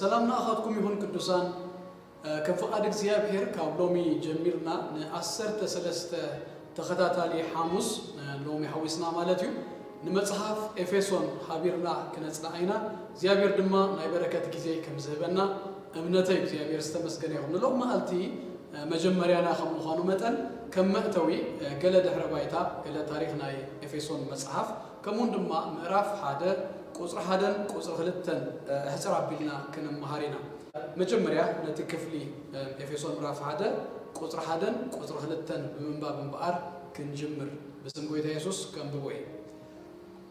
ሰላም ንኣኻትኩም ይኹን ቅዱሳን። እ፣ ከም ፍቓድ እግዚኣብሔር ካብ ሎሚ ጀሚርና ንዓሰርተ ሰለስተ ተኸታታሊ ሓሙስ፣ እ፣ ሎሚ ሓዊስና ማለት እዩ፣ ንመጽሓፍ ኤፌሶን ሓቢርና ክነጽንዓ ኢና። እግዚኣብሔር ድማ ናይ በረከት ግዜ ከም ዝህበና እምነተይ። እግዚኣብሔር ዝተመስገነ ይኹን። ንሎም መዓልቲ፣ እ፣ መጀመርያና ከም ምዃኑ መጠን፣ ከም መእተዊ፣ እ፣ ገለ ድሕረ ባይታ፣ ገለ ታሪኽ ናይ ኤፌሶን መጽሓፍ፣ ከምኡውን ድማ ምዕራፍ ሓደ ቁጽሪ ሓደን ቁጽሪ ክልተን፣ እ፣ ኣሕጽር ኣቢልና ክንመሃር ኢና። መጀመርያ ነቲ ክፍሊ፣ እ፣ ኤፌሶን ምዕራፍ ሓደ ቁጽሪ ሓደን ቁጽሪ ክልተን ብምንባብ እምበኣር ክንጅምር ብስም ጎይታ የሱስ ከንብቦ እየ።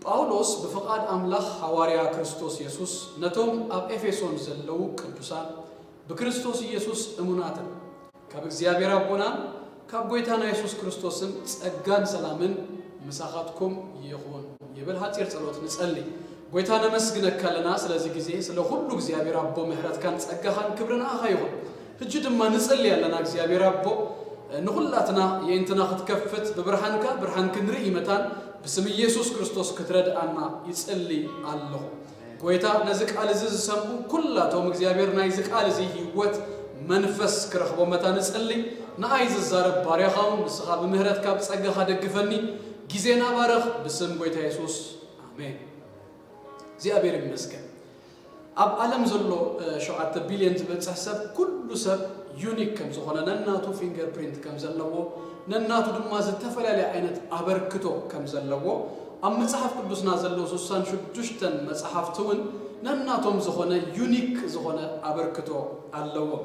ጳውሎስ ብፍቓድ ኣምላኽ ሓዋርያ ክርስቶስ የሱስ ነቶም ኣብ ኤፌሶን ዘለዉ ቅዱሳን ብክርስቶስ ኢየሱስ እሙናትን ካብ እግዚኣብሔር ኣቦናን ካብ ጎይታና የሱስ ክርስቶስን ጸጋን ሰላምን ምሳኻትኩም ይኹን ይብል። ሓጺር ጸሎት ንጸሊ። ጎይታ ነመስግነካ ኣለና ስለዚ ግዜ፣ ስለ ኩሉ እግዚኣብሔር ኣቦ ምሕረትካን ጸጋኻን ክብሪ ንኣኻ ይኹን። ሕጂ ድማ ንጸሊ ኣለና እግዚኣብሔር ኣቦ ንኹላትና የእንትና ክትከፍት ብብርሃንካ ብርሃን ክንርኢ መታን ብስም ኢየሱስ ክርስቶስ ክትረድኣና ይጸሊ ኣለኹ። ጎይታ ነዚ ቃል እዚ ዝሰምዑ ኩላቶም እግዚኣብሔር ናይዚ ቃል እዚ ህይወት መንፈስ ክረኽቦ መታን እጸሊ። ንኣይ ዝዛረብ ባርያኻ እውን ንስኻ ብምህረትካ ብጸጋኻ ደግፈኒ። ግዜና ባረኽ ብስም ጎይታ የሱስ ኣሜን። እግዚኣብሔር ይመስገን። ኣብ ዓለም ዘሎ፣ እ፣ ሸውዓተ ቢልዮን ዝበጽሕ ሰብ ኩሉ ሰብ ዩኒክ ከም ዝኾነ፣ ነናቱ ፊንገር ፕሪንት ከም ዘለዎ፣ ነናቱ ድማ ዝተፈላለየ ዓይነት ኣበርክቶ ከም ዘለዎ ኣብ መጽሓፍ ቅዱስና ዘለዉ ስሳን ሽዱሽተን መጽሓፍቲ እውን ነናቶም ዝኾነ ዩኒክ ዝኾነ ኣበርክቶ ኣለዎም።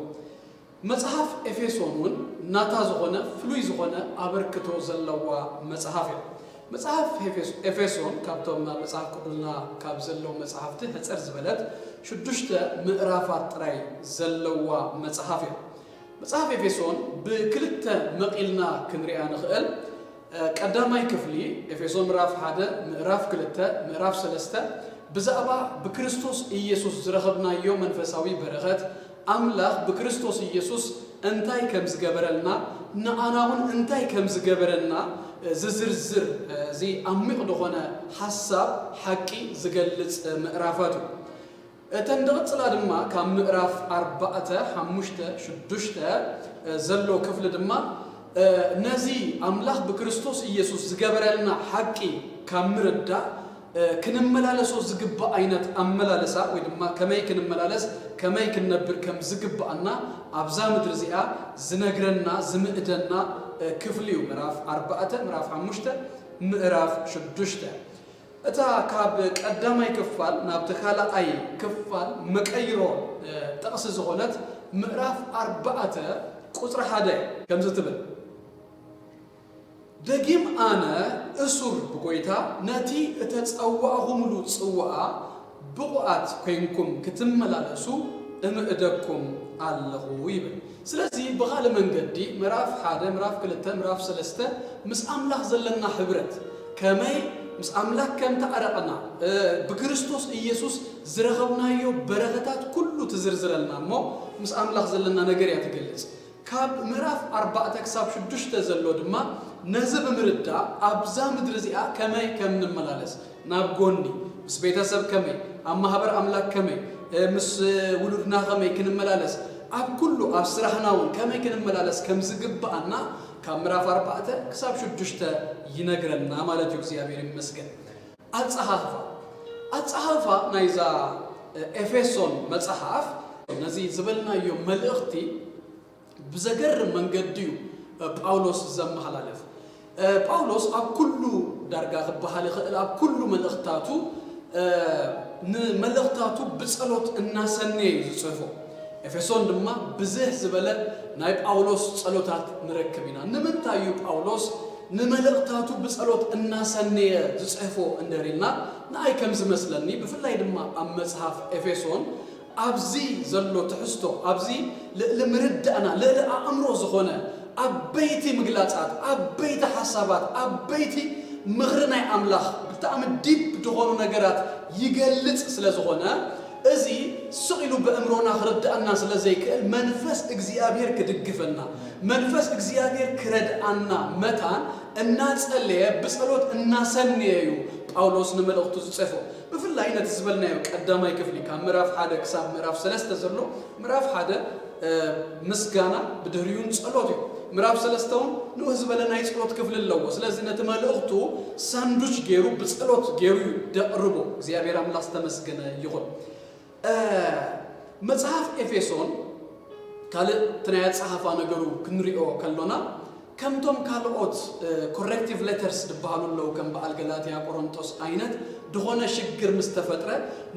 መጽሓፍ ኤፌሶን እውን ናታ ዝኾነ ፍሉይ ዝኾነ ኣበርክቶ ዘለዋ መጽሓፍ እያ። መጽሓፍ ኤፌሶ-፣ ኤፌሶን ካብቶም ኣብ መጽሓፍ ቅዱስና ካብ ዘለዉ መጽሓፍቲ ሕጽር ዝበለት ሽዱሽተ ምዕራፋት ጥራይ ዘለዋ መጽሓፍ እያ። መጽሓፍ ኤፌሶን ብክልተ መቒልና ክንሪኣ ንኽእል። እ፣ ቀዳማይ ክፍሊ ኤፌሶን ምዕራፍ ሓደ፣ ምዕራፍ ክልተ፣ ምዕራፍ ሰለስተ ብዛዕባ ብክርስቶስ ኢየሱስ ዝረኸብናዮ መንፈሳዊ በረኸት፣ ኣምላኽ ብክርስቶስ ኢየሱስ እንታይ ከም ዝገበረልና፣ ንኣና እውን እንታይ ከም ዝገበረና፣ እ፣ ዝዝርዝር፣ እ፣ እዚ ዓሚቕ ዝኾነ ሓሳብ ሓቂ ዝገልጽ፣ እ፣ ምዕራፋት እዩ። እተን ዝቕጽላ ድማ ካብ ምዕራፍ ኣርባዕተ፣ ሓሙሽተ፣ ሽዱሽተ፣ እ፣ ዘሎ ክፍሊ ድማ፣ እ፣ ነዚ ኣምላኽ ብክርስቶስ ኢየሱስ ዝገበረልና ሓቂ ካብ ምርዳእ፣ እ፣ ክንመላለሶ ዝግባእ ዓይነት ኣመላለሳ ወይ ድማ ከመይ ክንመላለስ፣ ከመይ ክንነብር ከም ዝግባኣና ኣብዛ ምድሪ እዚኣ ዝነግረና፣ ዝምእደና፣ እ፣ ክፍሊ እዩ። ምዕራፍ ኣርባዕተ፣ ምዕራፍ ሓሙሽተ፣ ምዕራፍ ሽዱሽተ። እታ ካብ ቀዳማይ ክፋል ናብቲ ካልኣይ ክፋል መቀይሮ፣ እ፣ ጥቕሲ ዝኾነት ምዕራፍ ኣርባዕተ ቁጽሪ ሓደ ከምዚ ትብል፣ ደጊም ኣነ እሱር ብጎይታ ነቲ እተጸዋእኹምሉ ጽዋኣ ብቑዓት ኮይንኩም ክትመላለሱ እምእደኩም ኣለኹ ይብል። ስለዚ ብኻልእ መንገዲ ምዕራፍ ሓደ፣ ምዕራፍ ክልተ፣ ምዕራፍ ሰለስተ ምስ ኣምላኽ ዘለና ሕብረት፣ ከመይ ምስ ኣምላኽ ከም ተዓረቕና፣ እ፣ ብክርስቶስ ኢየሱስ ዝረኸብናዮ በረኸታት ኩሉ ትዝርዝረልና እሞ ምስ ኣምላኽ ዘለና ነገር እያ ትገልጽ። ካብ ምዕራፍ ኣርባዕተ ክሳብ ሽዱሽተ ዘሎ ድማ ነዚ ብምርዳእ ኣብዛ ምድሪ እዚኣ ከመይ ከም ንመላለስ፣ ናብ ጎኒ፣ ምስ ቤተሰብ ከመይ፣ ኣብ ማህበር ኣምላክ ከመይ፣ እ፣ ምስ ውሉድና ከመይ ክንመላለስ፣ ኣብ ኩሉ ኣብ ስራሕና እውን ከመይ ክንመላለስ ከም ዝግብኣና ካብ ምዕራፍ ኣርባዕተ ክሳብ ሽዱሽተ ይነግረና ማለት እዩ። እግዚኣብሔር ይመስገን። ኣጸሃህፋ፣ ኣጸሃህፋ ናይዛ፣ እ፣ ኤፌሶን መጽሓፍ ነዚ ዝበልናዮ መልእኽቲ ብዘገርም መንገዲ እዩ፣ እ፣ ጳውሎስ ዘመሓላልፍ። እ፣ ጳውሎስ ኣብ ኩሉ ዳርጋ ክበሃል ይኽእል፣ ኣብ ኩሉ መልእኽታቱ፣ እ፣ ንመልእኽታቱ ብጸሎት እናሰነየ እዩ ዝጽሕፎ። ኤፌሶን ድማ ብዝሕ ዝበለ ናይ ጳውሎስ ጸሎታት ንረክብ ኢና። ንምንታይ እዩ ጳውሎስ ንመልእኽታቱ ብጸሎት እናሰነየ ዝጽሕፎ እንድሕር ኢልና፣ ንኣይ ከም ዝመስለኒ፣ ብፍላይ ድማ ኣብ መጽሓፍ ኤፌሶን ኣብዚ ዘሎ ትሕዝቶ፣ ኣብዚ ልዕሊ ምርዳእና፣ ልዕሊ ኣእምሮ ዝኾነ ዓበይቲ ምግላጻት፣ ዓበይቲ ሓሳባት፣ ዓበይቲ ምኽሪ ናይ ኣምላኽ ብጣዕሚ ዲፕ ዝኾኑ ነገራት ይገልጽ ስለ ዝኾነ፣ እዚ ስቕ ኢሉ በእምሮና ክርድኣና ስለ ዘይክእል፣ መንፈስ እግዚኣብሔር ክድግፈና፣ መንፈስ እግዚኣብሔር ክረድኣና መታን እናጸለየ፣ ብጸሎት እናሰነየ እዩ ጳውሎስ ንመልእኽቱ ዝጸፎ። ብፍላይ ነቲ ዝበልናዮ ቀዳማይ ክፍሊ ካብ ምዕራፍ ሓደ ክሳብ ምዕራፍ ሰለስተ ዘሎ፣ ምዕራፍ ሓደ ምስጋና፣ ብድህሪኡን ጸሎት እዩ። ምዕራፍ ሰለስተ እውን ንውህ ዝበለ ናይ ጸሎት ክፍሊ ኣለዎ። ስለዚ ነቲ መልእኽቱ ሳንዱች ገይሩ ብጸሎት ገይሩ እዩ ደቕርቦ። እግዚኣብሔር ኣምላኽ ዝተመስገነ ይኹን። መጽሓፍ ኤፌሶን ካልእ እቲ ናይ ኣጸሓፋ ነገሩ ክንሪኦ ከሎና፣ ከምቶም ካልኦት ኮሬክቲቭ ሌተርስ ዝበሃሉ ኣለዉ፣ ከም በዓል ገላትያ፣ ቆሮንጦስ ዓይነት ድኾነ ሽግር ምስ ተፈጥረ፣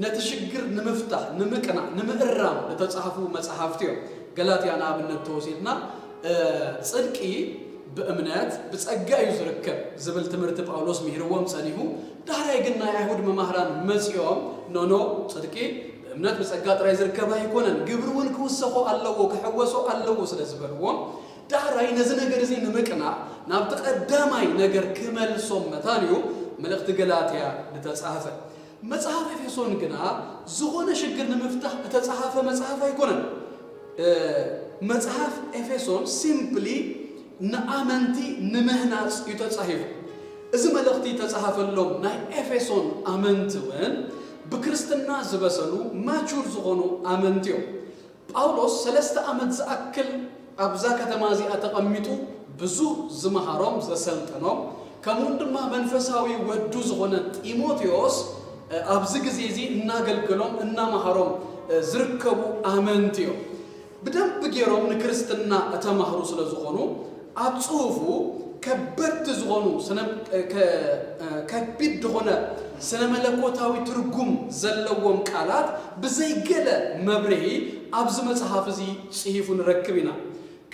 ነቲ ሽግር ንምፍታሕ፣ ንምቅናዕ፣ ንምእራም ዝተጻሕፉ መጻሕፍቲ እዮም። ገላትያ ንኣብነት ተወሲድና፣ ጽድቂ ብእምነት ብጸጋ እዩ ዝርከብ ዝብል ትምህርቲ ጳውሎስ ምሂርዎም ጸኒሑ፣ ዳሕራይ ግን ናይ ኣይሁድ መማህራን መጺኦም፣ ኖኖ፣ ጽድቂ ብእምነት ብጸጋ ጥራይ ዝርከብ ኣይኮነን፣ ግብሪ እውን ክውሰኾ ኣለዎ፣ ክሕወሶ ኣለዎ ስለ ዝበልዎም፣ ዳሕራይ ነዚ ነገር እዚ ንምቅናዕ ናብቲ ቀዳማይ ነገር ክመልሶም መታን እዩ መልእኽቲ ገላትያ ዝተጻሕፈ። መጽሓፍ ኤፌሶን ግና ዝኾነ ሽግር ንምፍታሕ እተጻሓፈ መጽሓፍ ኣይኮነን። መጽሓፍ ኤፌሶን ሲምፕሊ ንኣመንቲ ንምህናጽ እዩ ተጻሂፉ። እዚ መልእኽቲ ተጻሓፈሎም ናይ ኤፌሶን ኣመንቲ እውን ብክርስትና ዝበሰሉ ማቹር ዝኾኑ ኣመንቲ እዮም። ጳውሎስ ሰለስተ ዓመት ዝኣክል ኣብዛ ከተማ እዚኣ ተቐሚጡ ብዙ ዝመሃሮም ዘሰልጠኖም፣ ከምኡውን ድማ መንፈሳዊ ወዱ ዝኾነ ጢሞቴዎስ ኣብዚ ግዜ እዚ እናገልገሎም እናመሃሮም ዝርከቡ ኣመንቲ እዮም። ብደንብ ገይሮም ንክርስትና እተማህሩ ስለ ዝኾኑ፣ ኣብ ጽሑፉ ከበድቲ ዝኾኑ ከቢድ ዝኾነ ስነ መለኮታዊ ትርጉም ዘለዎም ቃላት ብዘይገለ መብርሂ ኣብዚ መጽሓፍ እዚ ጽሒፉ ንረክብ ኢና።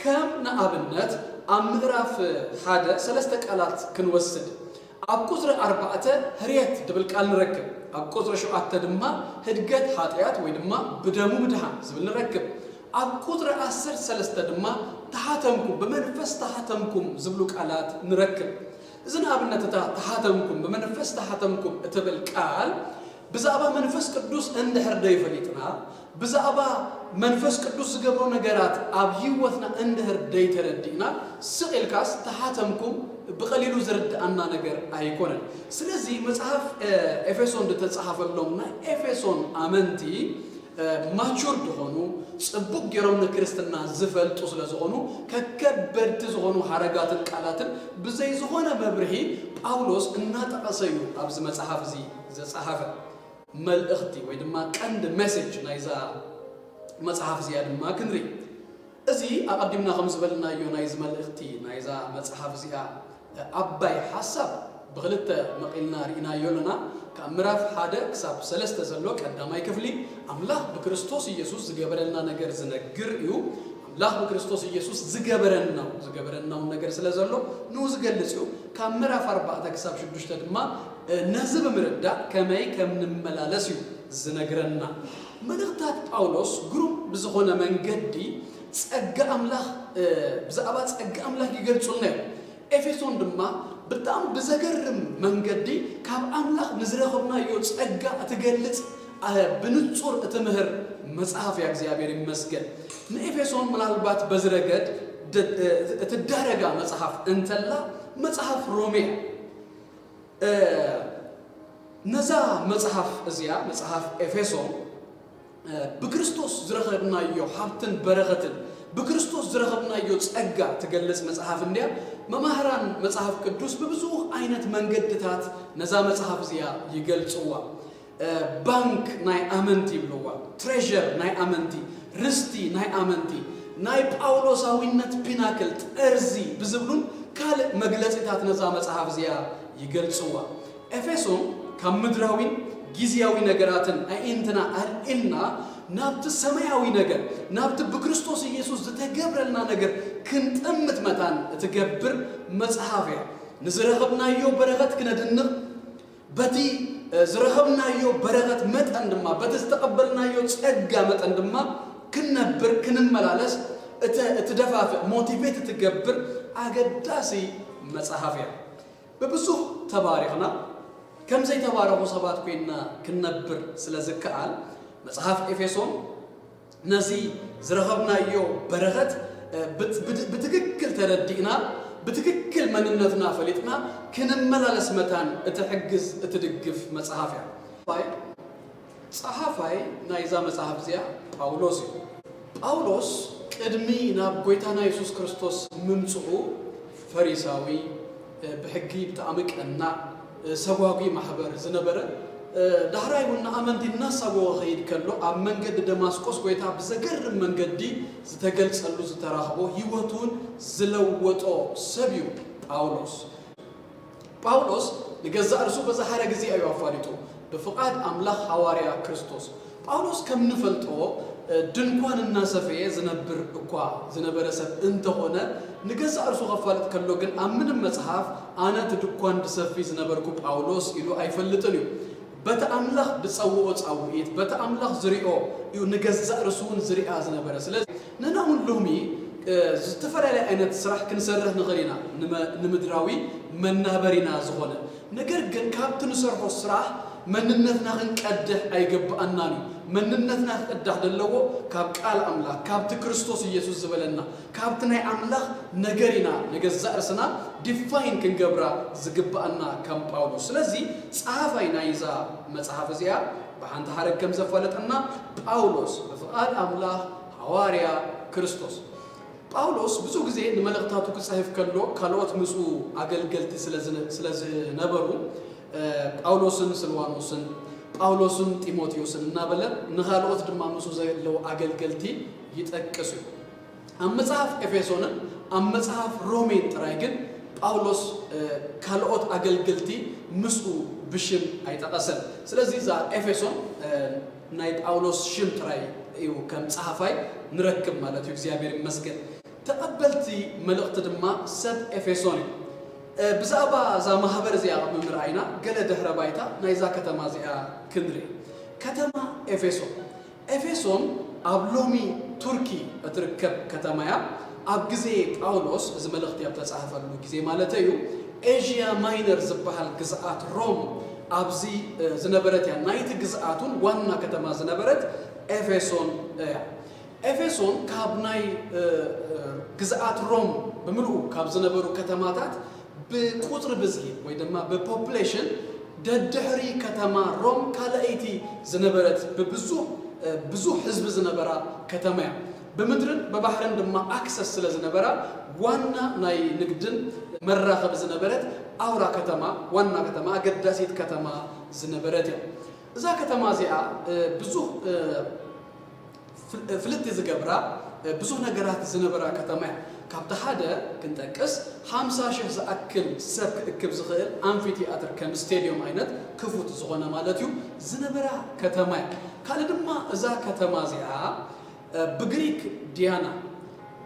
ከም ንኣብነት ኣብ ምዕራፍ ሓደ ሰለስተ ቃላት ክንወስድ፣ ኣብ ቁጽሪ ኣርባዕተ ህርየት ድብል ቃል ንረክብ። ኣብ ቁጽሪ ሸውዓተ ድማ ህድገት ሓጢኣት ወይ ድማ ብደሙ ምድሓን ዝብል ንረክብ። ኣብ ቁጽሪ ዓሰርተ ሰለስተ ድማ ተሓተምኩም፣ ብመንፈስ ተሓተምኩም ዝብሉ ቃላት ንረክብ። እዚ ንኣብነት እታ ተሓተምኩም፣ ብመንፈስ ተሓተምኩም እትብል ቃል ብዛዕባ መንፈስ ቅዱስ እንድሕር ደይፈሊጥና፣ ብዛዕባ መንፈስ ቅዱስ ዝገብሮ ነገራት ኣብ ህይወትና እንድሕር ደይተረዲእና፣ ስቕ ኢልካስ ተሓተምኩም ብቐሊሉ ዝርድኣና ነገር ኣይኮነን። ስለዚ መጽሓፍ ኤፌሶን ዝተጻሓፈሎም ናይ ኤፌሶን ኣመንቲ ማቹር ዝኾኑ፣ ጽቡቕ ገይሮም ንክርስትና ዝፈልጡ ስለ ዝኾኑ፣ ከከበድቲ ዝኾኑ ሓረጋትን ቃላትን ብዘይ ዝኾነ መብርሂ ጳውሎስ እናጠቐሰ እዩ ኣብዚ መጽሓፍ እዚ ዘጸሓፈ። መልእኽቲ ወይ ድማ ቀንዲ ሜሴጅ ናይዛ መጽሓፍ እዚኣ ድማ ክንርኢ። እዚ ኣቐዲምና ከም ዝበልናዮ ናይዚ መልእኽቲ ናይዛ መጽሓፍ እዚኣ ዓባይ ሓሳብ ብኽልተ መቒልና ርኢናዮ ኣለና። ካብ ምዕራፍ ሓደ ክሳብ ሰለስተ ዘሎ ቀዳማይ ክፍሊ ኣምላኽ ብክርስቶስ ኢየሱስ ዝገበረልና ነገር ዝነግር እዩ። ኣምላኽ ብክርስቶስ ኢየሱስ ዝገበረና ዝገበረናውን ነገር ስለ ዘሎ ንኡ ዝገልጽ እዩ። ካብ ምዕራፍ ኣርባዕተ ክሳብ ሽዱሽተ ድማ ነዚ ብምርዳእ ከመይ ከም ንመላለስ እዩ ዝነግረና። መልእኽታት ጳውሎስ ግሩም ብዝኾነ መንገዲ ጸጋ ኣምላኽ ብዛዕባ ጸጋ ኣምላኽ ይገልጹልና እዮም። ኤፌሶን ድማ ብጣዕሚ ብዘገርም መንገዲ ካብ ኣምላኽ ንዝረኸብናዮ ጸጋ እትገልጽ ብንጹር እትምህር መጽሓፍ እያ። እግዚኣብሔር ይመስገን። ንኤፌሶን ምናልባት በዚ ረገድ እትዳረጋ መጽሓፍ እንተላ መጽሓፍ ሮሜ እያ። ነዛ መጽሓፍ እዚኣ መጽሓፍ ኤፌሶን ብክርስቶስ ዝረኸብናዮ ሃብትን በረኸትን ብክርስቶስ ዝረኸብናዮ ጸጋ ትገልጽ መጽሓፍ እንድያ። መማህራን መጽሓፍ ቅዱስ ብብዙሕ ዓይነት መንገድታት ነዛ መጽሓፍ እዚኣ ይገልጽዋ። ባንክ ናይ ኣመንቲ ይብልዋ፣ ትሬር ናይ ኣመንቲ፣ ርስቲ ናይ ኣመንቲ፣ ናይ ጳውሎሳዊነት ፒናክል ጠርዚ ብዝብሉን ካልእ መግለጺታት ነዛ መጽሓፍ እዚኣ ይገልጽዋ። ኤፌሶን ካብ ምድራዊን ግዝያዊ ነገራትን ኣዒንትና ኣልዒልና ናብቲ ሰማያዊ ነገር፣ ናብቲ ብክርስቶስ ኢየሱስ ዝተገብረልና ነገር ክንጥምት መታን እትገብር መጽሓፍ እያ። ንዝረኸብናዮ በረኸት ክነድንቕ፣ በቲ ዝረኸብናዮ በረኸት መጠን ድማ፣ በቲ ዝተቐበልናዮ ጸጋ መጠን ድማ ክንነብር፣ ክንመላለስ እትደፋፍእ፣ ሞቲቬት እትገብር ኣገዳሲ መጽሓፍ እያ። ብብዙሕ ተባሪኽና ከም ዘይተባረኹ ሰባት ኮይንና ክንነብር ስለ ዝከኣል፣ መጽሓፍ ኤፌሶን ነዚ ዝረኸብናዮ በረኸት ብትክክል ተረዲእና ብትክክል መንነትና ፈሊጥና ክንመላለስ መታን እትሕግዝ፣ እትድግፍ መጽሓፍ እያ። ጸሓፋይ፣ ጸሓፋይ ናይዛ መጽሓፍ እዚኣ ጳውሎስ እዩ። ጳውሎስ ቅድሚ ናብ ጎይታና የሱስ ክርስቶስ ምምጽኡ ፈሪሳዊ፣ እ፣ ብሕጊ ብጣዕሚ ቀናእ፣ እ፣ ሰጓጒ ማሕበር ዝነበረ፣ እ፣ ዳሕራይ እውን ንኣመንቲ እናሳጎ ክኸይድ ከሎ ኣብ መንገዲ ደማስቆስ ጎይታ ብዘገርም መንገዲ ዝተገልጸሉ፣ ዝተራኽቦ፣ ህይወቱ እውን ዝለወጦ ሰብ እዩ ጳውሎስ። ጳውሎስ ንገዛእ ርእሱ በዛ ሓረግ እዚኣ እዩ ኣፋሊጡ፣ ብፍቓድ ኣምላኽ ሃዋርያ ክርስቶስ። ጳውሎስ ከም ንፈልጦ፣ እ፣ ድንኳን እናሰፈየ ዝነብር እኳ ዝነበረ ሰብ እንተኾነ፣ ንገዛእ ርእሱ ከፋልጥ ከሎ ግን ኣብ ምንም መጽሓፍ ኣነ እቲ ድኳን ድሰፊ ዝነበርኩ ጳውሎስ ኢሉ ኣይፈልጥን እዩ። በቲ ኣምላኽ ድጸውኦ ጻውዒት፣ በቲ ኣምላኽ ዝሪኦ እዩ ንገዛእ ርእሱ እውን ዝሪኣ ዝነበረ። ስለዚ ንሕና እውን ሎሚ፣ እ፣ ዝተፈላለየ ዓይነት ስራሕ ክንሰርሕ ንኽእል ኢና፣ ንመ-፣ ንምድራዊ መናበሪና ዝኾነ። ነገር ግን ካብቲ ንሰርሖ ስራሕ መንነትና ክንቀድሕ ኣይግብኣናን እዩ። መንነትና ክቅዳሕ ዘለዎ ካብ ቃል ኣምላኽ፣ ካብቲ ክርስቶስ ኢየሱስ ዝበለና፣ ካብቲ ናይ ኣምላኽ ነገር ኢና ንገዛእ ርእስና ዲፋይን ክንገብራ ዝግብኣና ከም ጳውሎስ። ስለዚ ጸሓፋይ ናይዛ መጽሓፍ እዚኣ ብሓንቲ ሓረግ ከም ዘፋለጠና፣ ጳውሎስ ብፍቓድ ኣምላኽ ሃዋርያ ክርስቶስ። ጳውሎስ ብዙሕ ግዜ ንመልእኽታቱ ክጽሕፍ ከሎ ካልኦት ምስኡ ኣገልገልቲ ስለ ዝነ-፣ ስለ ዝነበሩ፣ እ፣ ጳውሎስን ስልዋኖስን፣ ጳውሎስን ጢሞቴዎስን እናበለ ንኻልኦት ድማ ምስኡ ዘለዉ ኣገልገልቲ ይጠቅስ እዩ። ኣብ መጽሓፍ ኤፌሶንን ኣብ መጽሓፍ ሮሜን ጥራይ ግን ጳውሎስ፣ እ፣ ካልኦት ኣገልገልቲ ምስኡ ብሽም ኣይጠቐሰን። ስለዚ እዛ ኤፌሶን፣ እ፣ ናይ ጳውሎስ ሽም ጥራይ እዩ ከም ጸሓፋይ ንረክብ ማለት እዩ። እግዚኣብሔር ይመስገን። ተቐበልቲ መልእኽቲ ድማ ሰብ ኤፌሶን እዩ። እ፣ ብዛዕባ እዛ ማህበር እዚኣ ቅድሚ ምርኣይና ገለ ድሕረ ባይታ ናይዛ ከተማ እዚኣ ክንርኢ። ከተማ ኤፌሶን። ኤፌሶን ኣብ ሎሚ ቱርኪ እትርከብ ከተማ እያ። ኣብ ግዜ ጳውሎስ፣ እዚ መልእኽቲ ኣብ ተጻሕፈሉ ግዜ ማለተይ እዩ፣ ኤዥያ ማይነር ዝበሃል ግዝኣት ሮም ኣብዚ፣ እ፣ ዝነበረት እያ። ናይቲ ግዝኣት እውን ዋና ከተማ ዝነበረት ኤፌሶን እያ። ኤፌሶን ካብ ናይ፣ እ፣ እ፣ ግዝኣት ሮም ብምልኡ ካብ ዝነበሩ ከተማታት ብቁጽሪ ብዝሒ ወይ ድማ ብፖፑሌሽን ደድሕሪ ከተማ ሮም ካልኣይቲ ዝነበረት፣ ብብዙሕ፣ እ፣ ብዙሕ ህዝቢ ዝነበራ ከተማ እያ። ብምድርን ብባሕርን ድማ ኣክሰስ ስለ ዝነበራ ዋና ናይ ንግድን መራኸቢ ዝነበረት ኣውራ ከተማ፣ ዋና ከተማ፣ ኣገዳሲት ከተማ ዝነበረት እያ። እዛ ከተማ እዚኣ፣ እ፣ ብዙሕ፣ እ፣ ፍል-፣ ፍልጥቲ ዝገብራ፣ እ፣ ብዙሕ ነገራት ዝነበራ ከተማ እያ። ካብቲ ሓደ ክንጠቅስ፣ ሓምሳ ሽሕ ዝኣክል ሰብ ክእክብ ዝኽእል ኣምፊቲያትር፣ ከም ስቴድዮም ዓይነት ክፉት ዝኾነ ማለት እዩ፣ ዝነበራ ከተማ እያ። ካልእ ድማ እዛ ከተማ እዚኣ፣ እ፣ ብግሪክ ዲያና፣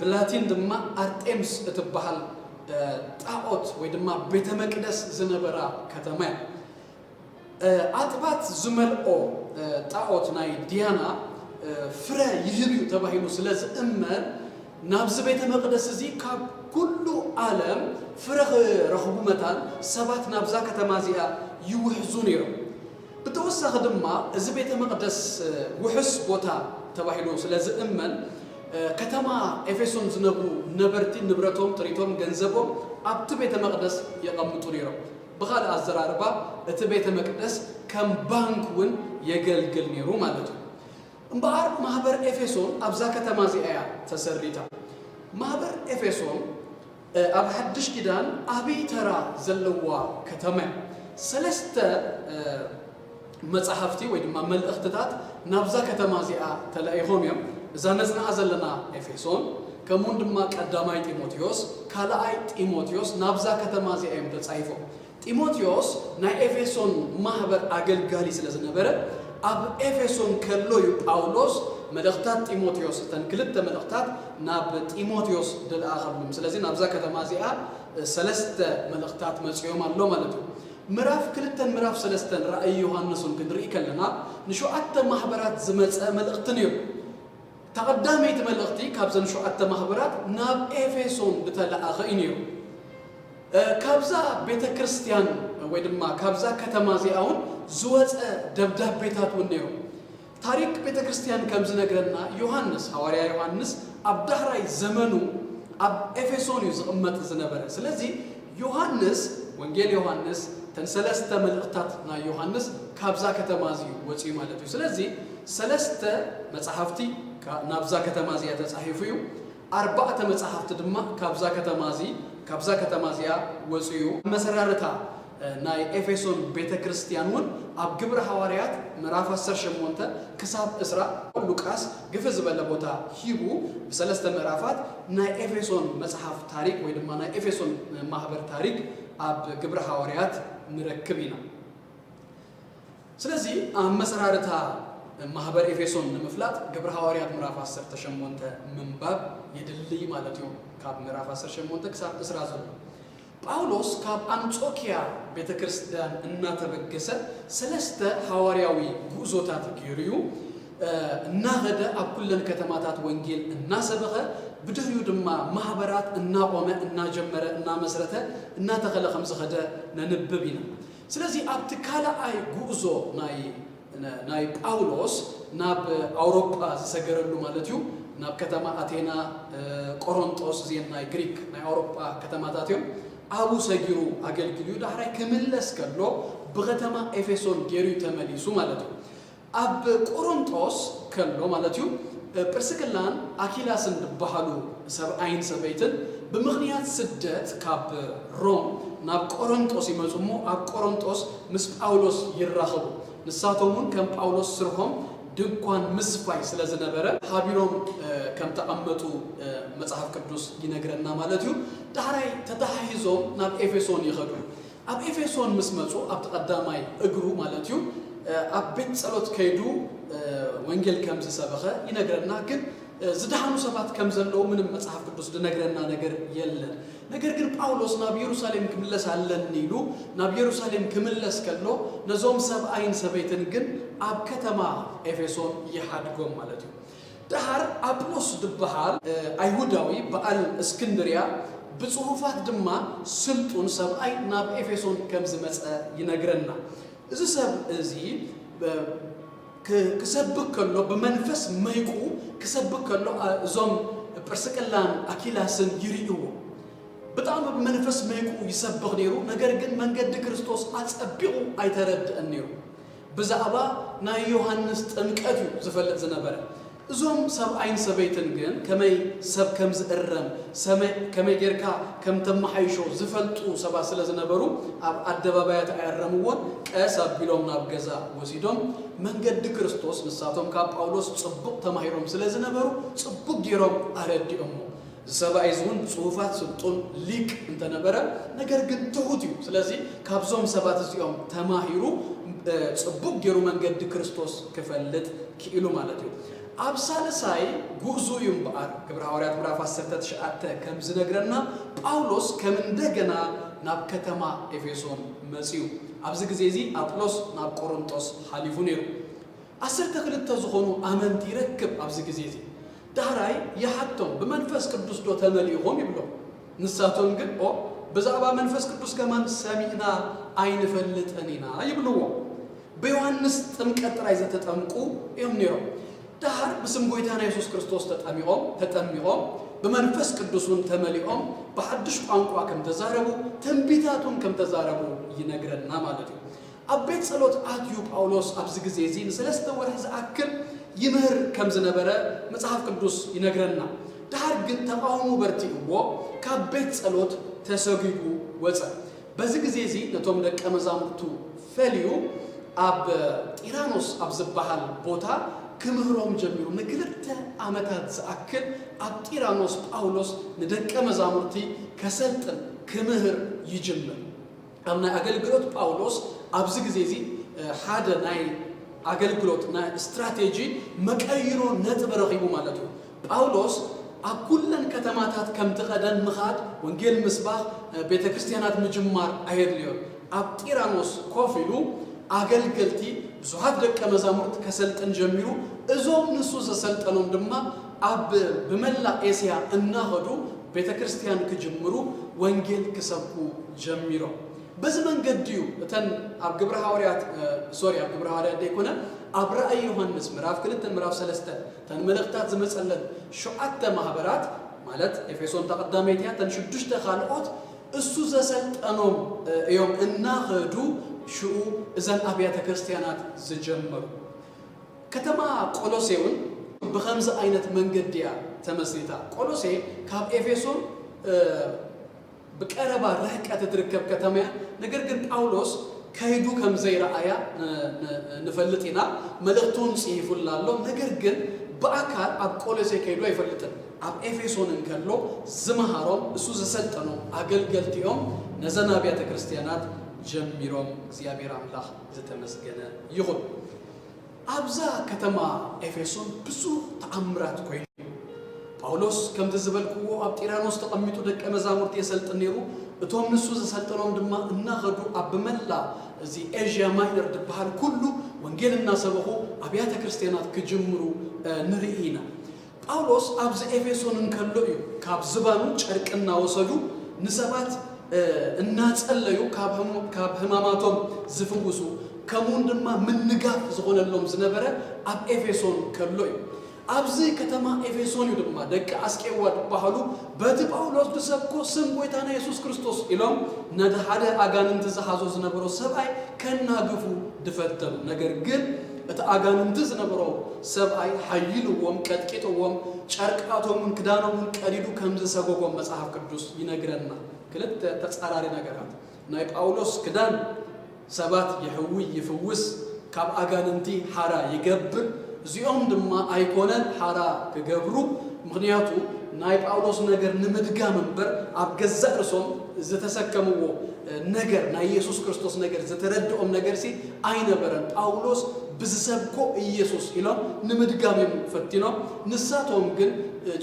ብላቲን ድማ ኣርጤምስ እትበሃል፣ እ፣ ጣዖት ወይ ድማ ቤተ መቅደስ ዝነበራ ከተማ እያ። እ፣ ኣጥባት ዝመልኦ፣ እ፣ ጣዖት ናይ ዲያና፣ እ፣ ፍረ ይህብ እዩ ተባሂሉ ስለ ዝእመን፣ ናብዚ ቤተ መቕደስ እዚ ካብ ኩሉ ዓለም ፍረ ክረኽቡ መታን ሰባት ናብዛ ከተማ እዚኣ ይውሕዙ ነይሮም። ብተወሳኺ ድማ እዚ ቤተ መቕደስ፣ እ፣ ውሑስ ቦታ ተባሂሉ ስለ ዝእመን፣ እ፣ ከተማ ኤፌሶን ዝነብሩ ነበርቲ ንብረቶም፣ ጥሪቶም፣ ገንዘቦም ኣብቲ ቤተ መቕደስ የቐምጡ ነይሮም። ብኻልእ ኣዘራርባ፣ እቲ ቤተ መቅደስ ከም ባንክ እውን የገልግል ነይሩ ማለት እዩ። እምበኣር፣ ማህበር ኤፌሶን ኣብዛ ከተማ እዚኣ እያ ተሰሪታ። ማህበር ኤፌሶን፣ እ፣ ኣብ ሓድሽ ኪዳን ዓብዪ ተራ ዘለዋ ከተማ እያ። ሰለስተ፣ እ፣ መጻሕፍቲ ወይ ድማ መልእኽትታት ናብዛ ከተማ እዚኣ ተላኢኾም እዮም። እዛ ነጽንዓ ዘለና ኤፌሶን፣ ከምኡውን ድማ ቀዳማይ ጢሞቴዎስ፣ ካልኣይ ጢሞቴዎስ ናብዛ ከተማ እዚኣ እዮም ተጻሒፎም። ጢሞቴዎስ ናይ ኤፌሶን ማህበር ኣገልጋሊ ስለ ዝነበረ፣ ኣብ ኤፌሶን ከሎ እዩ ጳውሎስ መልእኽታት ጢሞቴዎስ፣ እተን ክልተ መልእኽታት ናብ ጢሞቴዎስ ዝለኣኸሎም። ስለዚ ናብዛ ከተማ እዚኣ ሰለስተ መልእኽታት መጺኦም ኣሎ ማለት እዩ። ምዕራፍ ክልተን ምዕራፍ ሰለስተን ራእይ ዮሃንስ እውን ክንርኢ ከለና፣ ንሸውዓተ ማሕበራት ዝመጸ መልእኽቲ ነይሩ። እታ ቀዳመይቲ መልእኽቲ ካብዘን ሸውዓተ ማሕበራት ናብ ኤፌሶን ዝተለኣኸ እዩ ነይሩ። እ፣ ካብዛ ቤተ ክርስቲያን ወይ ድማ ካብዛ ከተማ እዚኣ እውን ዝወጸ ደብዳቤታት እውን ነይሩ። ታሪክ ቤተ ክርስቲያን ከም ዝነግረና፣ ዮሃንስ፣ ሃዋርያ ዮሃንስ ኣብ ዳሕራይ ዘመኑ ኣብ ኤፌሶን እዩ ዝቕመጥ ዝነበረ። ስለዚ ዮሃንስ፣ ወንጌል ዮሃንስ፣ እተን ሰለስተ መልእኽታት ናይ ዮሃንስ ካብዛ ከተማ እዚ እዩ ወፂኡ ማለት እዩ። ስለዚ ሰለስተ መጽሓፍቲ ካ- ናብዛ ከተማ እዚኣ ተጻሒፉ እዩ። ኣርባዕተ መጽሓፍቲ ድማ ካብዛ ከተማ እዚ ካብዛ ከተማ እዚኣ ወፂኡ እዩ። መሰራርታ ናይ ኤፌሶን ቤተ ክርስቲያን እውን ኣብ ግብረ ሃዋርያት ምዕራፍ ዓሰርተ ሸሞንተ ክሳብ ዕስራ ሉቃስ ግፍሕ ዝበለ ቦታ ሂቡ ብሰለስተ ምዕራፋት ናይ ኤፌሶን መጽሓፍ ታሪክ ወይ ድማ ናይ ኤፌሶን ማህበር ታሪክ ኣብ ግብረ ሃዋርያት ንረክብ ኢና። ስለዚ ኣብ መሰራርታ ማህበር ኤፌሶን ንምፍላጥ ግብረ ሃዋርያት ምዕራፍ ዓሰርተ ሸሞንተ ምንባብ የድሊ ማለት እዩ። ካብ ምዕራፍ ዓሰርተ ሸሞንተ ክሳብ ዕስራ ዘሎ ጳውሎስ ካብ ኣንጾኪያ ቤተ ክርስቲያን እናተበገሰ ሰለስተ ሃዋርያዊ ጉዕዞታት ገይሩ እዩ። እናኸደ ኣብ ኩለን ከተማታት ወንጌል እናሰበኸ ብድሕሪኡ ድማ ማህበራት እናቆመ እናጀመረ እናመስረተ እናተኸለ ከም ዝኸደ ነንብብ ኢና። ስለዚ ኣብቲ ካልኣይ ጉዕዞ ናይ ናይ ጳውሎስ ናብ ኣውሮጳ ዝሰገረሉ ማለት እዩ። ናብ ከተማ ኣቴና፣ ቆሮንጦስ፣ እዚአን ናይ ግሪክ ናይ ኣውሮጳ ከተማታት እዮም። ኣብኡ ሰጊሩ ኣገልጊሉ እዩ። ዳሕራይ ክምለስ ከሎ ብከተማ ኤፌሶን ገይሩ እዩ ተመሊሱ ማለት እዩ። ኣብ ቆሮንጦስ ከሎ ማለት እዩ፣ ጵርስቅላን ኣኪላስን ዝበሃሉ ሰብኣይን ሰበይትን ብምኽንያት ስደት ካብ ሮም ናብ ቆሮንጦስ ይመጹ እሞ ኣብ ቆሮንጦስ ምስ ጳውሎስ ይራኸቡ። ንሳቶም እውን ከም ጳውሎስ ስርሖም ድንኳን ምስፋይ ስለ ዝነበረ ሓቢሮም ከም ተቐመጡ መጽሓፍ ቅዱስ ይነግረና ማለት እዩ። ዳሕራይ ተተሓሂዞም ናብ ኤፌሶን ይኸዱ። ኣብ ኤፌሶን ምስ መጹ ኣብቲ ቀዳማይ እግሩ ማለት እዩ ኣብ ቤት ጸሎት ከይዱ ወንጌል ከም ዝሰበኸ ይነግረና። ግን ዝደሓኑ ሰባት ከም ዘለዉ ምንም መጽሓፍ ቅዱስ ዝነግረና ነገር የለን። ነገር ግን ጳውሎስ ናብ የሩሳሌም ክምለስ ኣለኒ ኢሉ ናብ የሩሳሌም ክምለስ ከሎ ነዞም ሰብኣይን ሰበይትን ግን ኣብ ከተማ ኤፌሶን ይሓድጎም ማለት እዩ። ደሓር ኣጵሎስ ዝበሃል ኣይሁዳዊ በዓል እስክንድርያ ብጽሑፋት ድማ ስልጡን ሰብኣይ ናብ ኤፌሶን ከም ዝመጸ ይነግረና። እዚ ሰብ እዚ ክሰብክ ከሎ ብመንፈስ መይቁ ክሰብክ ከሎ እዞም ጵርስቅላን ኣኪላስን ይርእይዎ። ብጣዕሚ ብመንፈስ መይቁ ይሰብኽ ነይሩ። ነገር ግን መንገዲ ክርስቶስ ኣጸቢቑ ኣይተረድአን ነይሩ። ብዛዕባ ናይ ዮሃንስ ጥምቀት እዩ ዝፈልጥ ዝነበረ። እዞም ሰብኣይን ሰበይትን ግን ከመይ ሰብ ከም ዝእረም፣ ሰመ- ከመይ ጌርካ ከም ተመሓይሾ ዝፈልጡ ሰባት ስለ ዝነበሩ ኣብ ኣደባባያት ኣየረምዎን። ቀስ ኣቢሎም ናብ ገዛ ወሲዶም መንገዲ ክርስቶስ ንሳቶም ካብ ጳውሎስ ጽቡቕ ተማሂሮም ስለ ዝነበሩ ጽቡቕ ጌሮም ኣረዲኦሞ። እዚ ሰብኣይ እዚ እውን ብጽሑፋት ስልጡን ሊቅ እንተነበረ ነገር ግን ትሑት እዩ። ስለዚ ካብዞም ሰባት እዚኦም ተማሂሩ ጽቡቕ ገይሩ መንገዲ ክርስቶስ ክፈልጥ ክኢሉ ማለት እዩ። ኣብ ሳልሳይ ጉዕዙ እዩ እምበኣር ግብረ ሃዋርያት ምዕራፍ ዓሰርተ ትሽዓተ ከም ዝነግረና ጳውሎስ ከም እንደገና ናብ ከተማ ኤፌሶን መጺኡ። ኣብዚ ግዜ እዚ ኣጵሎስ ናብ ቆሮንጦስ ሓሊፉ ነይሩ። ዓሰርተ ክልተ ዝኾኑ ኣመንቲ ይረክብ ኣብዚ ግዜ እዚ። ዳሕራይ ይሓቶም፣ "ብመንፈስ ቅዱስ ዶ ተመሊእኹም?" ይብሎም። ንሳቶም ግን፣ "ኦ፣ ብዛዕባ መንፈስ ቅዱስ ከማን ሰሚዕና ኣይንፈልጥን ኢና" ይብልዎ። ብዮሃንስ ጥምቀት ጥራይ ዝተጠምቁ እዮም ነይሮም። ደሓር ብስም ጎይታና የሱስ ክርስቶስ ተጠሚቖም ተጠሚቖም ብመንፈስ ቅዱስ እውን ተመሊኦም ብሓድሽ ቋንቋ ከም ተዛረቡ ትንቢታት እውን ከም ተዛረቡ ይነግረና ማለት እዩ። ኣብ ቤት ጸሎት ኣትዩ ጳውሎስ ኣብዚ ግዜ እዚ ንሰለስተ ወርሒ ዝኣክል ይምህር ከም ዝነበረ መጽሓፍ ቅዱስ ይነግረና። ደሓር ግን ተቓውሞ በርቲእዎ ካብ ቤት ጸሎት ተሰጒጉ ወጸ። በዚ ግዜ እዚ ነቶም ደቀ መዛሙርቱ ፈልዩ ኣብ ጢራኖስ ኣብ ዝበሃል ቦታ ክምህሮም ጀሚሩ። ንክልተ ዓመታት ዝኣክል ኣብ ጢራኖስ ጳውሎስ ንደቀ መዛሙርቲ ከሰልጥን ክምህር ይጅምር። ኣብ ናይ ኣገልግሎት ጳውሎስ ኣብዚ ግዜ እዚ ሓደ ናይ ኣገልግሎት ናይ ስትራቴጂ መቀይሮ ነጥቢ ረኺቡ ማለት እዩ። ጳውሎስ ኣብ ኩለን ከተማታት ከምቲ ቀደም ምኻድ፣ ወንጌል ምስባኽ፣ ቤተ ክርስቲያናት ምጅማር ኣየድልዮን። ኣብ ጢራኖስ ኮፍ ኢሉ ኣገልገልቲ ብዙሓት ደቀ መዛሙርት ከሰልጥን ጀሚሩ። እዞም ንሱ ዘሰልጠኖም ድማ ኣብ ብመላእ ኤስያ እናኸዱ ቤተ ክርስቲያን ክጅምሩ ወንጌል ክሰብኩ ጀሚሮም። በዚ መንገዲ እዩ እተን ኣብ ግብረ ሃዋርያት ሶሪ ኣብ ግብረ ሃዋርያት ዘይኮነ ኣብ ራእይ ዮሃንስ ምዕራፍ ክልተ ምዕራፍ ሰለስተ እተን መልእኽታት ዝመጸለን ሸውዓተ ማህበራት ማለት ኤፌሶን እታ ቀዳመይቲ እያ። እተን ሽዱሽተ ካልኦት እሱ ዘሰልጠኖም እዮም እናኸዱ ሽኡ እዘን ኣብያተ ክርስቲያናት ዝጀመሩ። ከተማ ቆሎሴ እውን ብኸምዚ ዓይነት መንገዲ እያ ተመስሪታ። ቆሎሴ ካብ ኤፌሶን ብቀረባ ርሕቀት እትርከብ ከተማ እያ። ነገር ግን ጳውሎስ ከይዱ ከም ዘይረኣያ ንፈልጥ ኢና። መልእኽቱን ጽሒፉላ ኣሎ። ነገር ግን ብኣካል ኣብ ቆሎሴ ከይዱ ኣይፈልጥን። ኣብ ኤፌሶን እንከሎ ዝመሃሮም እሱ ዘሰልጠኖም ኣገልገልቲኦም ነዘን ኣብያተ ክርስቲያናት ጀሚሮም። እግዚኣብሔር ኣምላኽ ዝተመስገነ ይኹን። ኣብዛ ከተማ ኤፌሶን ብዙሕ ተኣምራት ኮይኑ። ጳውሎስ ከምቲ ዝበልክዎ ኣብ ጢራኖስ ተቐሚጡ ደቀ መዛሙርቲ የሰልጥን ነይሩ። እቶም ንሱ ዘሰልጠኖም ድማ እናኸዱ ኣብ ብመላ እዚ ኤዥያ ማይነር ዝበሃል ኩሉ ወንጌል እናሰበኹ ኣብያተ ክርስቲያናት ክጅምሩ ንርኢ ኢና። ጳውሎስ ኣብዚ ኤፌሶን እንከሎ እዩ ካብ ዝባኑ ጨርቂ እናወሰዱ ንሰባት እናጸለዩ ካብ ህማማቶም ዝፍውሱ፣ ከምኡውን ድማ ምንጋፍ ዝኾነሎም ዝነበረ ኣብ ኤፌሶን ከሎ እዩ። ኣብዚ ከተማ ኤፌሶን እዩ ድማ ደቂ ኣስቄዋ ዝበሃሉ በቲ ጳውሎስ ዝሰብኮ ስም ጎይታና የሱስ ክርስቶስ ኢሎም ነቲ ሓደ ኣጋንንቲ ዝሓዞ ዝነበሮ ሰብኣይ ከናግፉ ዝፈተኑ። ነገር ግን እቲ ኣጋንንቲ ዝነበሮ ሰብኣይ ሓይልዎም፣ ቀጥቂጥዎም፣ ጨርቃቶምን ክዳኖምን ቀዲዱ ከም ዝሰጎጎም መጽሓፍ ቅዱስ ይነግረና። ክልተ ተጻራሪ ነገራት። ናይ ጳውሎስ ክዳን ሰባት ይሕዊ፣ ይፍውስ፣ ካብ ኣጋንንቲ ሓራ ይገብር። እዚኦም ድማ ኣይኮነን ሓራ ክገብሩ፣ ምኽንያቱ ናይ ጳውሎስ ነገር ንምድጋም እምበር ኣብ ገዛእ ርእሶም ዝተሰከምዎ ነገር፣ ናይ ኢየሱስ ክርስቶስ ነገር ዝተረድኦም ነገርሲ ኣይነበረን። ጳውሎስ ብዝሰብኮ ኢየሱስ ኢሎም ንምድጋም እዮም ፈቲኖም። ንሳቶም ግን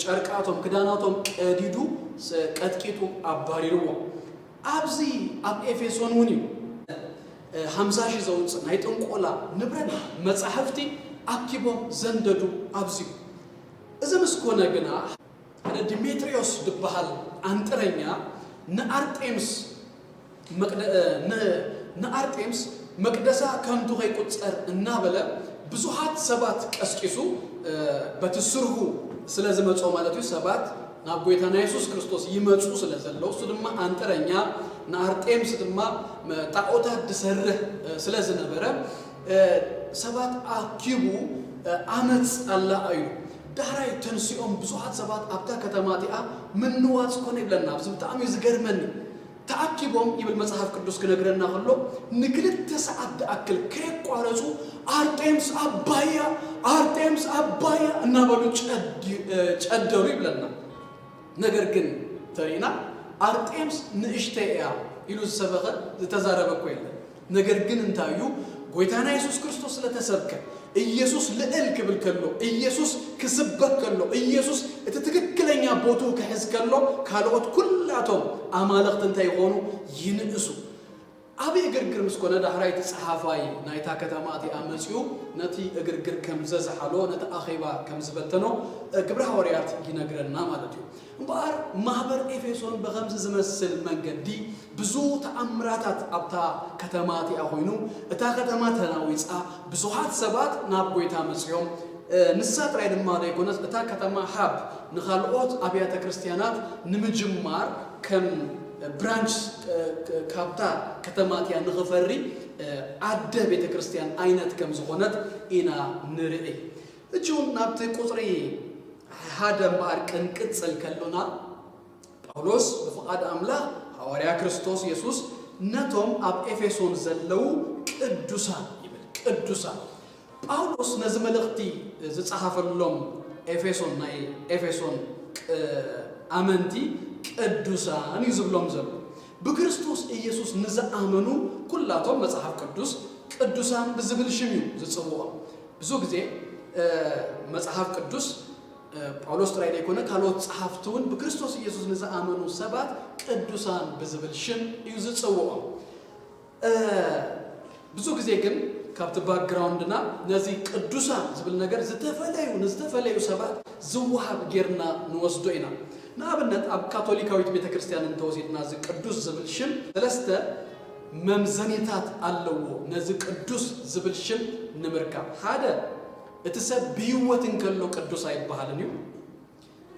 ጨርቃቶም፣ ክዳናቶም ቀዲዱ ቀጥቂጡ ኣባሪርዎም። ኣብዚ ኣብ ኤፌሶን እውን እዩ ሓምሳ ሺህ ዘውፅእ ናይ ጥንቆላ ንብረት፣ መጻሕፍቲ ኣኪቦም ዘንደዱ ኣብዚ እዩ። እዚ ምስ ኮነ ግና ሓደ ዲሜጥሪዮስ ዝበሃል ኣንጥረኛ ንኣርጤምስ መቅደ- እ፣ ን- ንኣርጤምስ መቅደሳ ከንቱ ከይቁጸር እናበለ ብዙሓት ሰባት ቀስቂሱ፣ እ፣ በቲ ስርሁ ስለ ዝመጾ ማለት እዩ። ሰባት ናብ ጎይታና የሱስ ክርስቶስ ይመጹ ስለ ዘለዉ፣ እሱ ድማ ኣንጥረኛ፣ ንኣርጤምስ ድማ መ- ጣዖታት ዝሰርህ እ፣ ስለ ዝነበረ፣ እ፣ ሰባት ኣኪቡ እ፣ ኣመጽ ኣላ እዩ። ዳሕራይ ተንሲኦም ብዙሓት ሰባት ኣብታ ከተማ እቲኣ ምንዋጽ ኮነ ይብለና። ኣብዚ ብጣዕሚ እዩ ዝገርመኒ። ተኣኪቦም ይብል መጽሓፍ ቅዱስ ክነግረና ከሎ፣ ንክልተ ሰዓት ዝኣክል ከየቋረጹ ኣርጤምስ ኣባያ፣ ኣርጤምስ ኣባያ እናበሉ ጨዲ- እ፣ ጨደሩ ይብለና። ነገር ግን ተሪእና ኣርጤምስ ንእሽተይ እያ ኢሉ ዝሰበኸ ዝተዛረበ እኮ የለን። ነገር ግን እንታይ እዩ? ጎይታና የሱስ ክርስቶስ ስለተሰብከ፣ ኢየሱስ ልዕል ክብል ከሎ፣ ኢየሱስ ክስበክ ከሎ፣ ኢየሱስ እቲ ትክክለኛ ቦትኡ ክሕዝ ከሎ፣ ካልኦት ኩላቶም ኣማልኽቲ እንታይ ይኾኑ? ይንእሱ። ኣብ እግርግር ምስ ኮነ፣ ዳሕራይ እቲ ጸሓፋይ ናይታ ከተማ እቲኣ መጺኡ ነቲ እግርግር ከም ዘዝሓሎ፣ ነቲ ኣኼባ ከም ዝበተኖ ግብረ ሃዋርያት ይነግረና ማለት እዩ። እምበኣር ማህበር ኤፌሶን ብኸምዚ ዝመስል መንገዲ ብዙ ተኣምራታት ኣብታ ከተማ እቲኣ ኮይኑ፣ እታ ከተማ ተናዊጻ፣ ብዙሓት ሰባት ናብ ጎይታ መጺኦም። እ፣ ንሳ ጥራይ ድማ ዘይኮነስ፣ እታ ከተማ ሃብ ንኻልኦት ኣብያተ ክርስቲያናት ንምጅማር ከም ብራንች፣ እ፣ ክ- ካብታ ከተማ እቲኣ ንኽፈሪ፣ እ፣ ኣደ ቤተ ክርስቲያን ዓይነት ከም ዝኾነት ኢና ንርኢ። እጂ እውን ናብቲ ቁጽሪ ሓደ እምበኣር ክንቅጽል ከሎና፣ ጳውሎስ ብፍቓድ ኣምላኽ ሃዋርያ ክርስቶስ የሱስ ነቶም ኣብ ኤፌሶን ዘለዉ ቅዱሳን ይብል። ቅዱሳን። ጳውሎስ ነዚ መልእኽቲ ዝጸሓፈሎም ኤፌሶን፣ ናይ ኤፌሶን ቅ- ኣመንቲ ቅዱሳን እዩ ዝብሎም ዘሎ። ብክርስቶስ ኢየሱስ ንዝኣመኑ ኩላቶም መጽሓፍ ቅዱስ ቅዱሳን ብዝብል ሽም እዩ ዝጽውዖም። ብዙ ግዜ እ፣ መጽሓፍ ቅዱስ እ፣ ጳውሎስ ጥራይ ዘይኮነ ካልኦት ጸሓፍቲ እውን ብክርስቶስ ኢየሱስ ንዝኣመኑ ሰባት ቅዱሳን ብዝብል ሽም እዩ ዝጽውዖም። እ፣ ብዙ ግዜ ግን ካብቲ ባክግራውንድና ነዚ ቅዱሳን ዝብል ነገር ዝተፈለዩ ንዝተፈለዩ ሰባት ዝወሃብ ጌርና ንወስዶ ኢና። ንኣብነት ኣብ ካቶሊካዊት ቤተ ክርስቲያን እንተወሲድና እዚ ቅዱስ ዝብል ሽም ሰለስተ መምዘኒታት ኣለዎ ነዚ ቅዱስ ዝብል ሽም ንምርካብ። ሓደ፣ እቲ ሰብ ብህይወት እንከሎ ቅዱስ ኣይበሃልን እዩ።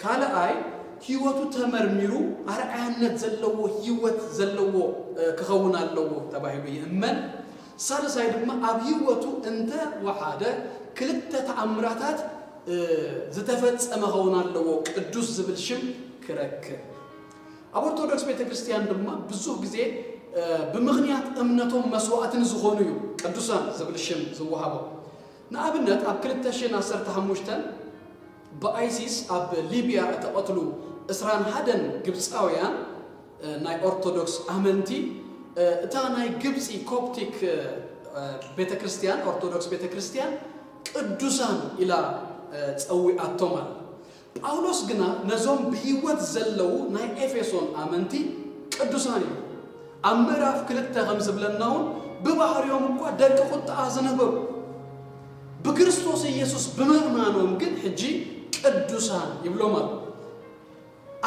ካልኣይ፣ ህይወቱ ተመርሚሩ ኣርኣያነት ዘለዎ ህይወት ዘለዎ ክኸውን ኣለዎ ተባሂሉ ይእመን። ሳልሳይ ድማ ኣብ ህይወቱ እንተ ወሓደ ክልተ ተኣምራታት ዝተፈጸመ ኸውን ኣለዎ ቅዱስ ዝብል ሽም ክረክብ። ኣብ ኦርቶዶክስ ቤተ ክርስቲያን ድማ ብዙሕ ግዜ ብምኽንያት እምነቶም መስዋዕትን ዝኾኑ እዩ ቅዱሳን ዝብል ሽም ዝወሃቦ። ንኣብነት ኣብ ክልተ ሽሕን ዓሰርተ ሓሙሽተን ብኣይሲስ ኣብ ሊብያ እተቐትሉ ዕስራን ሓደን ግብፃውያን ናይ ኦርቶዶክስ ኣመንቲ እታ ናይ ግብፂ ኮፕቲክ ቤተክርስትያን ኦርቶዶክስ ቤተክርስትያን ቅዱሳን ኢላ ፀዊኣቶም ኣላ። ጳውሎስ ግና ነዞም ብህይወት ዘለዉ ናይ ኤፌሶን ኣመንቲ ቅዱሳን እዩ። ኣብ ምዕራፍ ክልተ ከም ዝብለና እውን ብባህሪኦም እኳ ደቂ ቁጥዓ ዝነበሩ ብክርስቶስ ኢየሱስ ብምእማኖም ግን ሕጂ ቅዱሳን ይብሎም ኣሎ።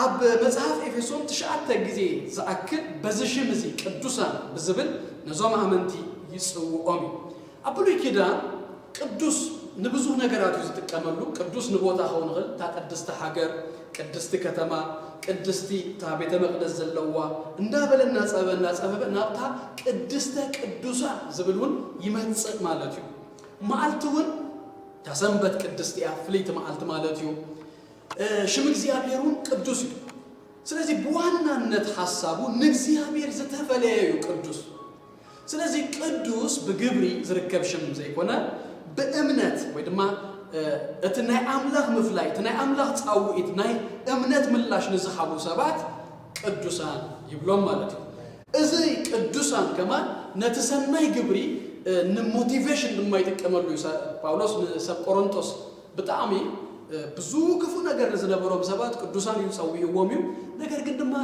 ኣብ መጽሓፍ ኤፌሶን ትሽዓተ ግዜ ዝኣክል በዚ ሽም እዚ ቅዱሳን ብዝብል ነዞም ኣመንቲ ይጽውኦም እዩ። ኣብ ብሉይ ኪዳን ቅዱስ ንብዙሕ ነገራት እዩ ዝጥቀመሉ። ቅዱስ ንቦታ ክኸውን ይኽእል፣ እታ ቅድስቲ ሃገር፣ ቅድስቲ ከተማ፣ ቅድስቲ እታ ቤተ መቅደስ ዘለዋ እንዳበለ እናጸበበ እናጸበበ ናብታ ቅድስተ ቅዱሳን ዝብል እውን ይመጽእ ማለት እዩ። መዓልቲ እውን እታ ሰንበት ቅድስቲ እያ፣ ፍልይቲ መዓልቲ ማለት እዩ። ሽም እግዚኣብሔር እውን ቅዱስ እዩ። ስለዚ ብዋናነት ሓሳቡ ንእግዚኣብሔር ዝተፈለየ እዩ ቅዱስ። ስለዚ ቅዱስ ብግብሪ ዝርከብ ሽም ዘይኮነ ብእምነት ወይ ድማ እቲ ናይ ኣምላኽ ምፍላይ እቲ ናይ ኣምላኽ ጻውዒት ናይ እምነት ምላሽ ንዝሃቡ ሰባት ቅዱሳን ይብሎም ማለት እዩ። እዚ ቅዱሳን ከማን ነቲ ሰናይ ግብሪ ንሞቲቬሽን ድማ ይጥቀመሉ እዩ። ጳውሎስ ንሰብ ቆሮንጦስ ብጣዕሚ ብዙ ክፉእ ነገር ንዝነበሮም ሰባት ቅዱሳን እዩ ጸዊዕዎም እዩ። ነገር ግን ድማ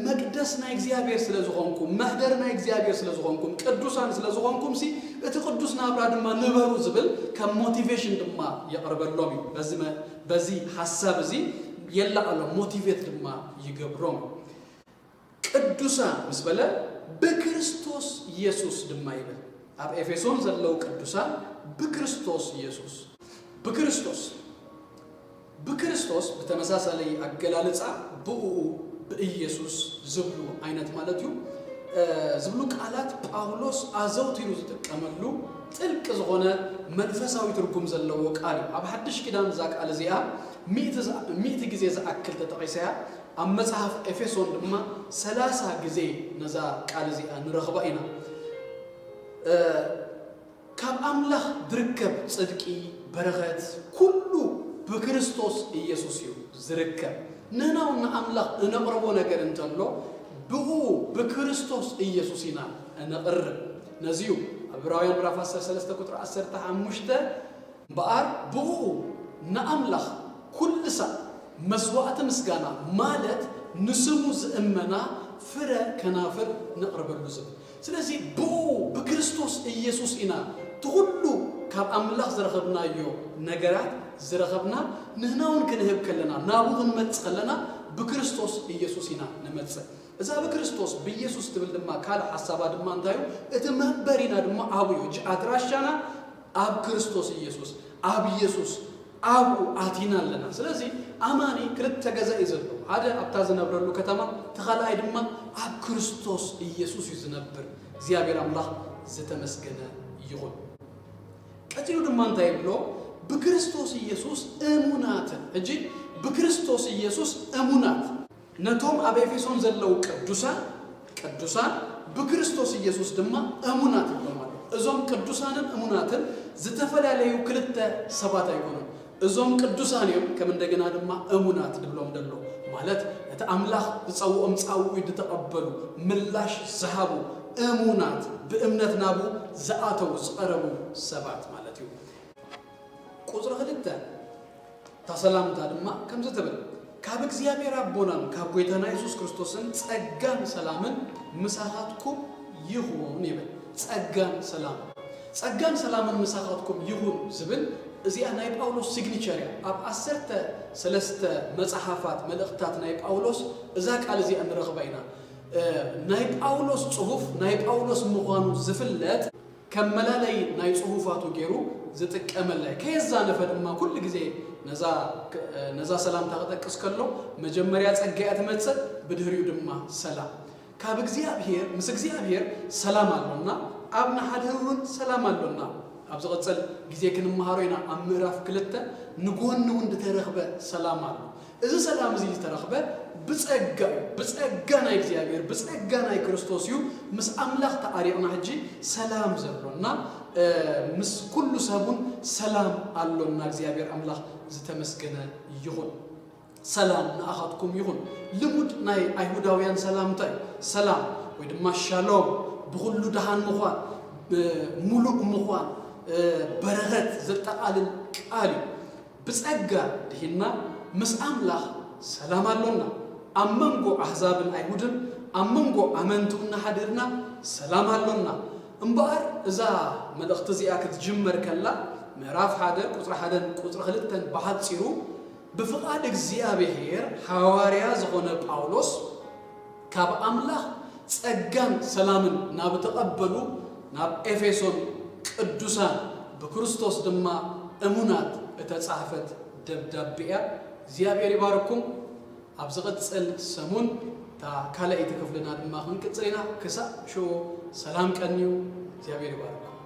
መቅደስ ናይ እግዚኣብሔር ስለ ዝኾንኩም፣ መሕደር ናይ እግዚኣብሔር ስለ ዝኾንኩም፣ ቅዱሳን ስለ ዝኾንኩም ሲ እቲ ቅዱስ ናብራ ድማ ንበሩ ዝብል ከም ሞቲቬሽን ድማ የቕርበሎም እዩ። በዚ ሓሳብ እዚ የላዕሎም፣ ሞቲቬት ድማ ይገብሮም። ቅዱሳን ምስ በለ ብክርስቶስ ኢየሱስ ድማ ይብል። ኣብ ኤፌሶን ዘለዉ ቅዱሳን ብክርስቶስ ኢየሱስ ብክርስቶስ ብክርስቶስ ብተመሳሳሊ ኣገላልጻ ብእኡ ብኢየሱስ ዝብሉ ዓይነት ማለት እዩ። ዝብሉ ቃላት ጳውሎስ ኣዘውቲሩ ዝጥቀመሉ ጥልቂ ዝኾነ መንፈሳዊ ትርጉም ዘለዎ ቃል እዩ። ኣብ ሓድሽ ኪዳን እዛ ቃል እዚኣ ሚእቲ ግዜ ዝኣክል ተጠቒሰያ ኣብ መጽሓፍ ኤፌሶን ድማ ሰላሳ ግዜ ነዛ ቃል እዚኣ ንረኽባ ኢና። ካብ ኣምላኽ ዝርከብ ጽድቂ፣ በረኸት፣ ኩሉ ብክርስቶስ ኢየሱስ እዩ ዝርከብ። ንሕና እውን ንኣምላኽ እነቕርቦ ነገር እንተሎ ብኡ ብክርስቶስ ኢየሱስ ኢና እነቕርብ። ነዚ እዩ ኣብ ዕብራውያን ምዕራፍ ዓሰርተ ሰለስተ ቁጥሪ ዓሰርተ ሓሙሽተ እምበኣር ብኡ ንኣምላኽ ኩሉ ሳዕ መስዋዕቲ ምስጋና ማለት ንስሙ ዝእመና ፍረ ከናፍር ነቕርበሉ ዝብል። ስለዚ ብኡ ብክርስቶስ ኢየሱስ ኢና እቲ ኩሉ ካብ ኣምላኽ ዝረኸብናዮ ነገራት ዝረኸብና ንህና እውን ክንህብ ከለና ናብኡ ክንመጽእ ከለና ብክርስቶስ ኢየሱስ ኢና ንመጽእ። እዛ ብክርስቶስ ብኢየሱስ ትብል ድማ ካልእ ሓሳባ ድማ እንታይ እዩ? እቲ መንበሪና ድማ ኣብኡ እዩ። ሕጂ ኣድራሻና ኣብ ክርስቶስ ኢየሱስ ኣብ ኢየሱስ ኣብኡ ኣቲና ኣለና። ስለዚ ኣማኒ ክልተ ገዛ እዩ ዘለዎ። ሓደ ኣብታ ዝነብረሉ ከተማ፣ እቲ ካልኣይ ድማ ኣብ ክርስቶስ ኢየሱስ እዩ ዝነብር። እግዚኣብሔር ኣምላኽ ዝተመስገነ ይኹን። ቀጺሉ ድማ እንታይ ይብሎ? ብክርስቶስ ኢየሱስ እሙናትን። ሕጂ ብክርስቶስ ኢየሱስ እሙናት ነቶም ኣብ ኤፌሶን ዘለዉ ቅዱሳን ቅዱሳን ብክርስቶስ ኢየሱስ ድማ እሙናት ይብሎም ኣሎ። እዞም ቅዱሳንን እሙናትን ዝተፈላለዩ ክልተ ሰባት ኣይኮኑን። እዞም ቅዱሳን እዮም፣ ከም እንደገና ድማ እሙናት ድብሎም ደሎ ማለት እቲ ኣምላኽ ዝጸውኦም ጻውዒት ዝተቐበሉ ምላሽ ዝሃቡ እሙናት ብእምነት ናቡ ዝኣተዉ ዝቐረቡ ሰባት ማለት እዩ። ቁጽሪ ክልተ እታ ሰላምታ ድማ ከምዚ ትብል፣ ካብ እግዚኣብሔር ኣቦናን ካብ ጐይታና የሱስ ክርስቶስን ጸጋን ሰላምን ምሳኻትኩም ይኹን ይብል። ጸጋን ሰላምን ጸጋን ሰላምን ምሳኻትኩም ይኹን ዝብል እዚኣ ናይ ጳውሎስ ሲግኒቸር እያ። ኣብ ዓሰርተ ሰለስተ መጽሓፋት መልእኽታት ናይ ጳውሎስ እዛ ቃል እዚኣ ንረኽባ ኢና። ናይ ጳውሎስ ጽሑፍ ናይ ጳውሎስ ምዃኑ ዝፍለጥ ከም መላለይ ናይ ጽሑፋቱ ገይሩ ዝጥቀመላ እዩ። ከየዛነፈ ድማ ኩሉ ግዜ ነዛ ሰላምታ ክጠቅስ ከሎ መጀመርያ ጸጋ እያ ትመጽእ፣ ብድሕሪኡ ድማ ሰላም። ካብ እግዚኣብሔር፣ ምስ እግዚኣብሔር ሰላም ኣሎና፣ ኣብ ንሓድህር እውን ሰላም ኣሎና። ኣብ ዝቕጽል ግዜ ክንመሃሮ ኢና። ኣብ ምዕራፍ ክልተ ንጎኒ እውን ዝተረኽበ ሰላም ኣሎ። እዚ ሰላም እዚ ዝተረኽበ ብጸጋ እዩ። ብጸጋ ናይ እግዚኣብሔር፣ ብጸጋ ናይ ክርስቶስ እዩ ምስ ኣምላኽ ተዓሪቕና ሕጂ ሰላም ዘሎና፣ ምስ ኩሉ ሰብ እውን ሰላም ኣሎና። እግዚኣብሔር ኣምላኽ ዝተመስገነ ይኹን። ሰላም ንኣኻትኩም ይኹን። ልሙድ ናይ ኣይሁዳውያን ሰላምታ እዩ። ሰላም ወይ ድማ ሻሎም፣ ብኹሉ ደሃን ምዃን፣ ሙሉእ ምዃን፣ በረኸት ዘጠቓልል ቃል እዩ። ብጸጋ ድሂና ምስ ኣምላኽ ሰላም ኣሎና። ኣብ መንጎ ኣህዛብን ኣይሁድን፣ ኣብ መንጎ ኣመንቱ እናሓደርና ሰላም ኣሎና። እምበኣር እዛ መልእኽቲ እዚኣ ክትጅመር ከላ ምዕራፍ ሓደ ቁጽሪ ሓደን ቁጽሪ ክልተን ብሓጺሩ ብፍቓድ እግዚኣብሔር ሓዋርያ ዝኾነ ጳውሎስ ካብ ኣምላኽ ጸጋን ሰላምን ናብ ተቐበሉ ናብ ኤፌሶን ቅዱሳን ብክርስቶስ ድማ እሙናት እተጻሕፈት ደብዳቤ እያ። እግዚኣብሔር ይባርኩም። ኣብ ዝቕጽል ሰሙን እታ ካልኣይቲ ክፍልና ድማ ክንቅጽል ኢና። ክሳብ ሽዑ ሰላም ቀንዩ። እግዚኣብሔር ይባርኩም።